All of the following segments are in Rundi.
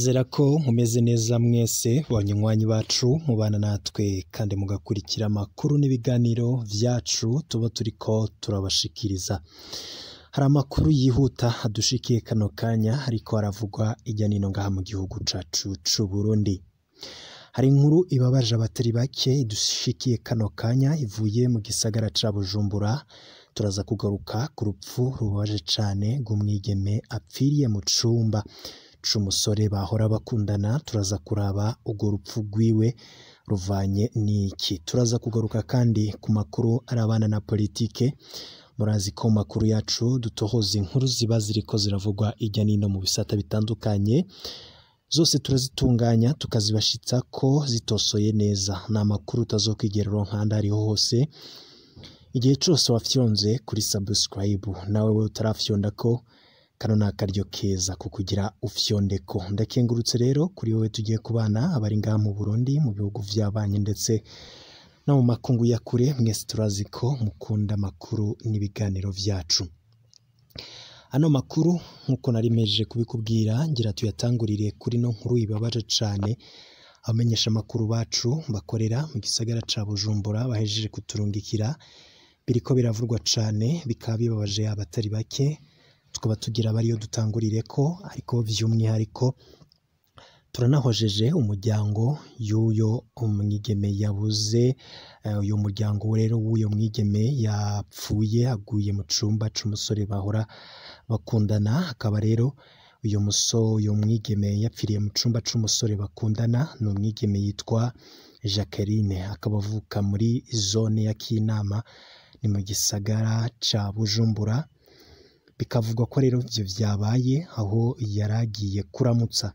Ndizera ko mumeze neza mwese banywanyi bacu mubana natwe kandi mugakurikira amakuru n'ibiganiro vyacu tuba turiko turabashikiriza. Hari amakuru yihuta adushikiye kano kanya ariko aravugwa irya nino ngaha mu gihugu cacu c'u Burundi. Hari inkuru ibabaje abatari bake idushikiye kano kanya ivuye mu gisagara ca Bujumbura. Turaza kugaruka ku rupfu rubabaje cane rw'umwigeme apfiriye mu cumba c'umusore bahora bakundana. Turaza kuraba urwo rupfu rwiwe ruvanye n'iki. Turaza kugaruka kandi ku makuru arabana na politike. Murazi ko mu makuru yacu dutohoza inkuru ziba ziriko ziravugwa irya nino mu bisata bitandukanye, zose turazitunganya tukazibashitsa ko zitosoye neza. Ni amakuru utazokwigera uronka ahandi ariho hose. Igihe cose wafyonze kuri subscribe, nawe we utarafyonda ko kano ni akaryo keza ko kugira ufyondeko. Ndakengurutse rero kuri wewe tugiye kubana, abari ngaha mu Burundi, mu bihugu vy'abanyi ndetse no mu makungu ya kure, mwese turazi ko mukunda amakuru n'ibiganiro vyacu. Ano makuru nk'uko nari mejeje kubikubwira, ngira tuyatangurire kuri no nkuru ibabaje cane. Abamenyesha amakuru bacu bakorera mu gisagara ca Bujumbura bahejeje kuturungikira, biriko biravurwa cane, bikaba bibabaje abatari bake. Tukaba tugira abariyo dutangurireko, ariko vy'umwihariko turanahojeje umuryango y'uyo mwigeme yabuze. Uyo muryango rero w'uyo mwigeme yapfuye aguye mu cumba c'umusore bahora bakundana. Akaba rero uyo uyo mwigeme yapfiriye mu cumba c'umusore bakundana, ni umwigeme yitwa Jacqueline, akaba avuka muri zone ya Kinama, ni mu gisagara ca Bujumbura. Bikavugwa ko rero ivyo vyabaye aho yaragiye kuramutsa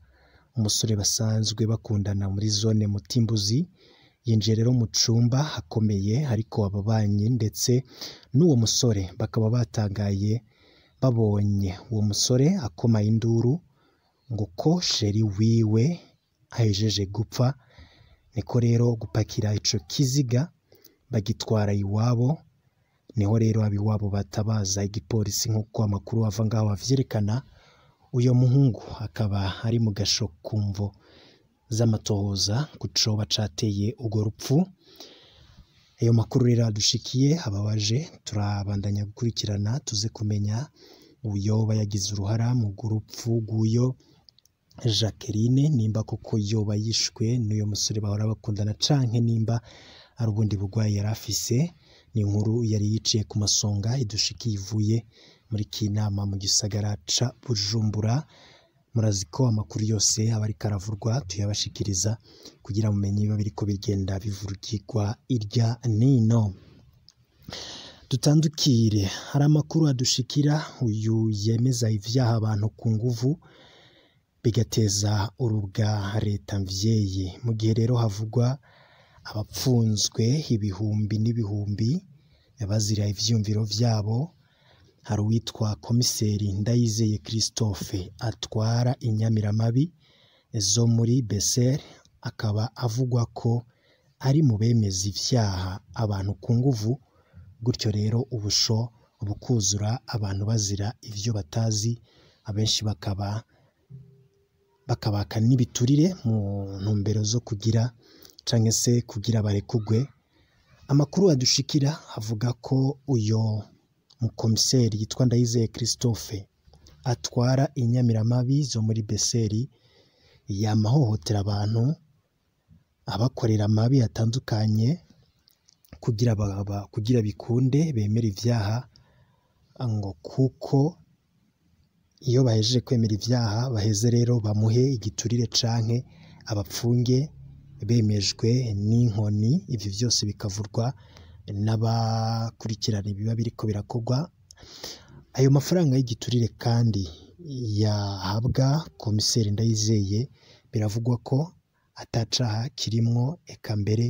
umusore basanzwe bakundana muri zone Mutimbuzi. Yinjiye rero mu cumba hakomeye, ariko ababanyi ndetse n'uwo musore bakaba batangaye babonye uwo musore akoma induru ngo ko sheri wiwe ahejeje gupfa. Niko rero gupakira ico kiziga bagitwara iwabo. Niho rero abiwabo batabaza igipolisi nk'uko amakuru ava ngaho avyerekana. Uyo muhungu akaba ari mu gasho kumvo z'amatohoza ku coba cateye urwo rupfu. Ayo makuru rero adushikiye ababaje, turabandanya gukurikirana tuze kumenya uyoba yagize uruhara mu rupfu rw'uyo Jacqueline, nimba koko yoba yishwe n'uyo musore bahora bakundana canke nimba ari ubundi burwayi yari afise. Ni inkuru yari yiciye ku masonga idushikiye ivuye muri Kinama mu gisagara ca Bujumbura. Murazi ko amakuru yose aba ariko aravurwa tuyabashikiriza kugira mumenye ibiba biriko bigenda bivurugirwa irya nino. Dutandukire, hari amakuru adushikira uyu yemeza ivyaha abantu ku nguvu bigateza urubwa leta mvyeyi. Mu gihe rero havugwa abapfunzwe ibihumbi n'ibihumbi bazira ivyiyumviro vyabo, hari uwitwa komiseri Ndayizeye Christophe atwara inyamiramabi zo muri Besser, akaba avugwa ko ari mu bemeza ivyaha abantu ku nguvu, gutyo rero ubusho bukuzura abantu bazira ivyo batazi, abenshi bakaba bakabaka n'ibiturire mu ntumbero zo kugira canke se kugira barekugwe. Amakuru adushikira avuga ko uyo mukomiseri yitwa Ndayizeye Christophe atwara inyamiramabi zo muri Beseri yamahohotera abantu, abakorera amabi atandukanye kugira bikunde bemere ivyaha, ngo kuko iyo bahejeje kwemera ivyaha baheze rero bamuhe igiturire canke abapfunge bemejwe n'inkoni. Ivyo vyose bikavurwa n'abakurikirana ibiba biriko birakorwa. Ayo mafaranga y'igiturire kandi yahabwa komiseri Ndayizeye biravugwa ko atacaha kirimwo, eka mbere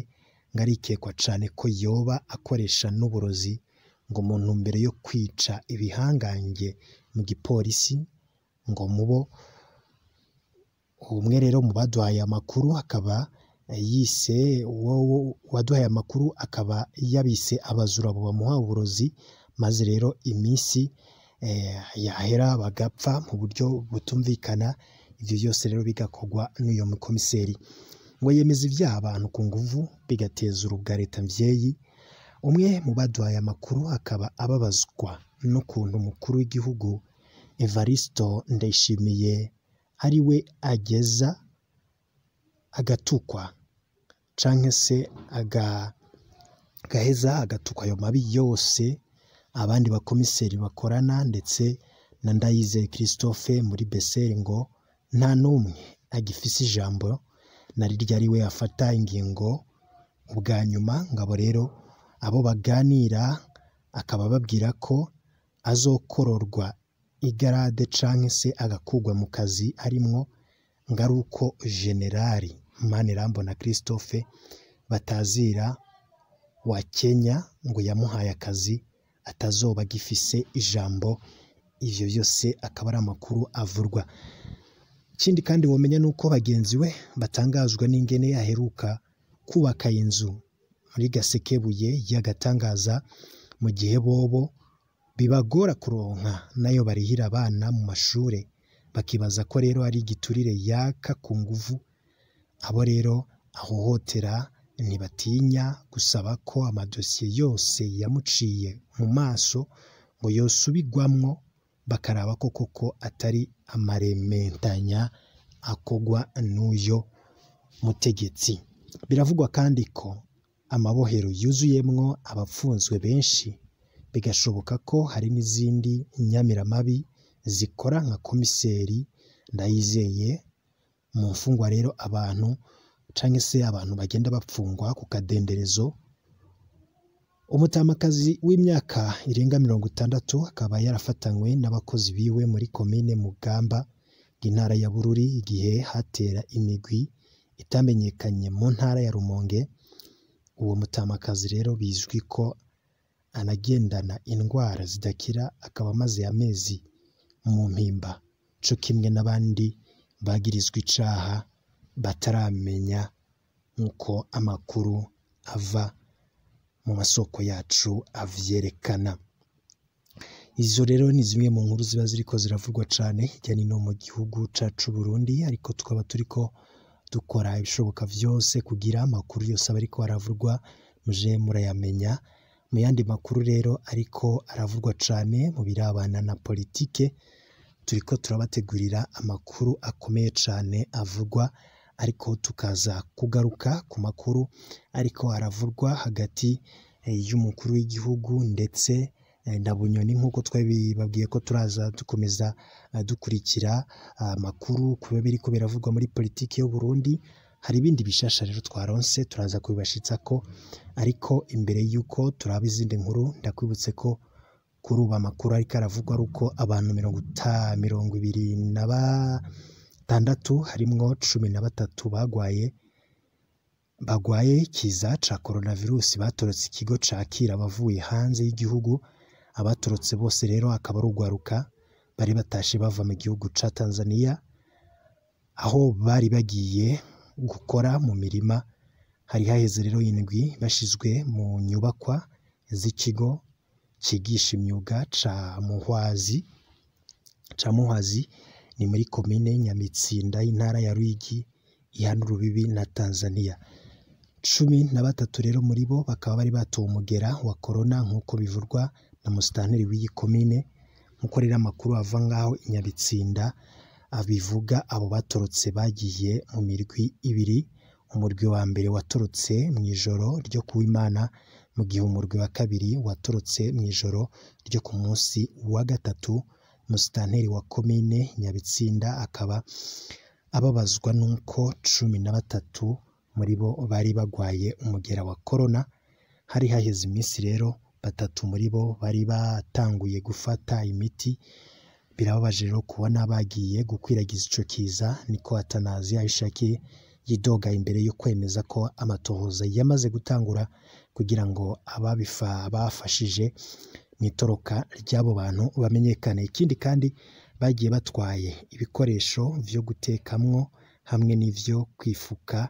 ngo arikekwa cane ko yoba akoresha n'uburozi ngo mu ntumbero yo kwica ibihangange mu gipolisi. Ngo mubo umwe rero mu baduhaye amakuru akaba yise uwo waduhaye amakuru akaba yabise abazura abo bamuha uburozi, maze rero iminsi yahera bagapfa mu buryo butumvikana. Ivyo vyose rero bigakorwa n'uyo mukomiseri. Ngo yemeza ivyaha abantu ku nguvu, bigateza urubwa leta mvyeyi. Umwe mu baduhaye amakuru akaba ababazwa n'ukuntu umukuru w'igihugu Evaristo Ndayishimiye ari we ageza agatukwa canke se agaheza agatukwa ayo mabi yose abandi bakomiseri bakorana, ndetse na Ndayizeye Christophe muri Beseri, ngo nta n'umwe agifise ijambo na rirya ari we afata ingingo ubwa nyuma. Ngabo rero abo baganira akaba ababwira ko azokororwa igarade canke se agakurwa mu kazi arimwo, ngo ari uko Generali Manirambona Christophe batazira wa Kenya ngo yamuhaye akazi atazoba agifise ijambo. Ivyo vyose akaba ari amakuru avurwa. Ikindi kandi womenya nuko bagenzi we batangazwa n'ingene aheruka kubaka inzu muri Gasekebuye y'agatangaza, mu gihe bobo bibagora kuronka nayo barihira abana mu mashure, bakibaza ko rero ari igiturire yaka ku nguvu. Abo rero ahohotera ntibatinya gusaba ko amadosiye yose yamuciye mu maso ngo yosubigwamwo, bakaraba ko koko atari amarementanya akogwa n'uyo mutegetsi. Biravugwa kandi ko amabohero yuzuyemwo abapfunzwe benshi, bigashoboka ko hari n'izindi nyamiramabi zikora nka komiseri Ndayizeye. Mu mfungwa rero abantu canke se abantu bagenda bapfungwa ku kadenderezo. Umutamakazi w'imyaka irenga 60 akaba yarafatanywe n'abakozi biwe muri komine Mugamba intara ya Bururi, igihe hatera imigwi itamenyekanye mu ntara ya Rumonge. Uwo mutamakazi rero bizwi ko anagendana indwara zidakira, akaba amaze amezi mu mpimba, co kimwe n'abandi bagirizwa icaha bataramenya, nk'uko amakuru ava mu masoko yacu avyerekana. Izo rero ni zimwe mu nkuru ziba ziriko ziravugwa cane hirya no hino mu gihugu cacu Burundi, ariko tukaba turiko dukora ibishoboka vyose kugira amakuru yose aba ariko aravugwa muje murayamenya. Mu yandi makuru rero ariko aravugwa cane mu birabana na politike, turiko turabategurira amakuru akomeye cane avugwa, ariko tukaza kugaruka ku makuru ariko aravugwa hagati y'umukuru w'igihugu ndetse na Bunyoni, nk'uko twabibabwiye ko turaza dukomeza dukurikira amakuru kuba biriko biravugwa muri politike y'u Burundi. Hari ibindi bishasha rero twaronse, turaza kubibashitsako, ariko imbere y'uko turaba izindi nkuru, ndakwibutse ko kuri ubu amakuru ariko aravugwa ari uko abantu 26 harimwo 13 bagwaye ikiza ca coronavirus, batorotse ikigo cakira abavuye hanze y'igihugu. Abatorotse bose rero akaba ari urwaruka bari batashe bava mu gihugu ca Tanzania, aho bari bagiye gukora mu mirima. Hari haheze rero indwi bashizwe mu nyubakwa z'ikigo cigisha imyuga ca Muhwazi, ni muri komine Nyamitsinda y'intara ya Ruyigi ihana urubibi na Tanzania. 13 rero muri bo bakaba bari batowe umugera wa corona, nk'uko bivurwa na musitanteri w'iyi komine. Nk'uko rero amakuru ava ngaho i Nyabitsinda abivuga, abo batorotse bagiye mu mirwi ibiri. Umurwi wa mbere watorotse mu ijoro ryo kuw'Imana, mu gihe umurwi wa kabiri watorotse mu ijoro ryo ku munsi wa gatatu. Musitanteri wa komine Nyabitsinda akaba ababazwa n'uko 13 muri bo bari bagwaye umugera wa corona. Hari haheze iminsi rero 3 muri bo bari batanguye gufata imiti. Birababaje rero kubona bagiye gukwiragiza ico kiza, niko Atanazi Ahishakiye yidoga imbere yo kwemeza ko amatohoza yamaze gutangura kugira ngo abafashije mu itoroka ry'abo bantu bamenyekane. Ikindi kandi bagiye batwaye ibikoresho vyo gutekamwo hamwe n'ivyo kwifuka,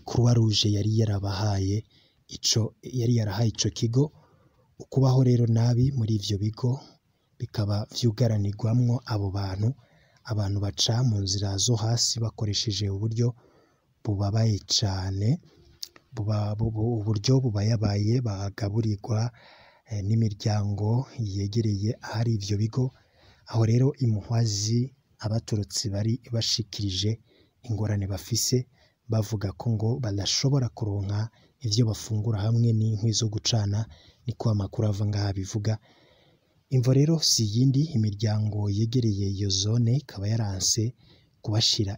Croix Rouge yari yarabahaye ico kigo. Ukubaho rero nabi muri ivyo bigo bikaba vyugaranirwamwo abo bantu. Abantu baca mu nzira zo hasi bakoresheje uburyo bubabaye cane, uburyo bubayabaye, bagaburirwa n'imiryango yegereye ahari ivyo bigo. Aho rero imuhwazi abatorotse bari bashikirije ingorane bafise, bavuga ko ngo badashobora kuronka ivyo bafungura hamwe n'inkwi zo gucana, niko amakuru ava ngaha bivuga. Imvo rero si iyindi, imiryango yegereye iyo zone ikaba yaranse kubashira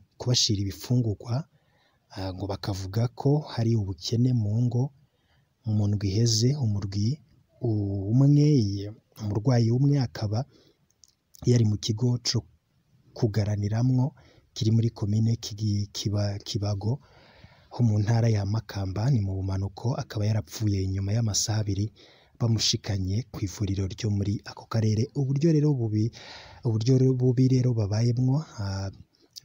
ibifungurwa, ngo bakavuga ko hari ubukene mu ngo. Mu ndwi iheze umurwi umwe, umurwayi umwe akaba yari mu kigo co kugaraniramwo kiri muri komine Kibago ho mu ntara ya Makamba, ni mu bumanuko, akaba yarapfuye inyuma y'amasaha abiri bamushikanye ku ivuriro ryo muri ako karere. Uburyo rero bubi, uburyo bubi rero babayemwo,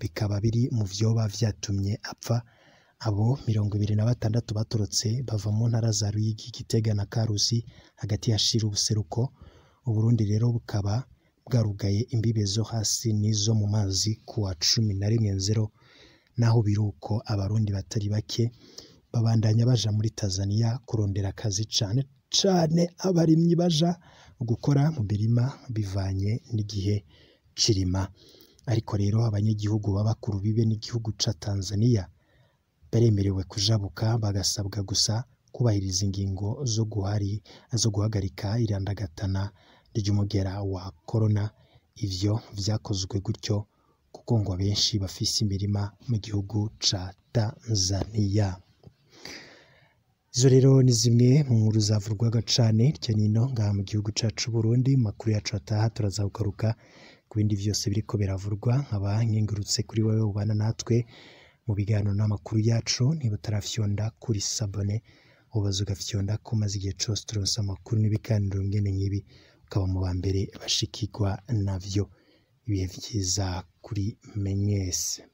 bikaba biri mu vyoba vyatumye apfa. Abo 26 batorotse bava mu ntara za Ruyigi, Gitega na Karusi hagati ya Shira ubuseruko. Uburundi rero bukaba bwarugaye imbibe zo hasi n'izo mu mazi kuwa 11 nzero. Naho biruko abarundi batari bake babandanya baja muri Tanzania kurondera akazi, cane cane abarimyi baja gukora mu mirima bivanye n'igihe cirima. Ariko rero abanyagihugu baba ku rubibe n'igihugu ca Tanzania baremerewe kujabuka, bagasabwa gusa kubahiriza ingingo zo guhagarika irandagatana ry'umugera wa corona. Ivyo vyakozwe gutyo kuko ngo abenshi bafise imirima mu gihugu ca Tanzania. Izo rero ni zimwe mu nkuru zavurwaga cane hirya nino ngaha mu gihugu cacu Burundi. Makuru yacu ataha turaza kugaruka ku bindi vyose biriko biravurwa. Nkaba nkengurutse kuri wewe ubana natwe mu biganiro n'amakuru yacu. Niba utarafyonda kuri s'abonner, ubaza ugafyonda ko, maze igihe cose turonse amakuru n'ibiganiro ngene nk'ibi ukaba mu ba mbere bashikirwa navyo. Ibihe vyiza kuri mwese.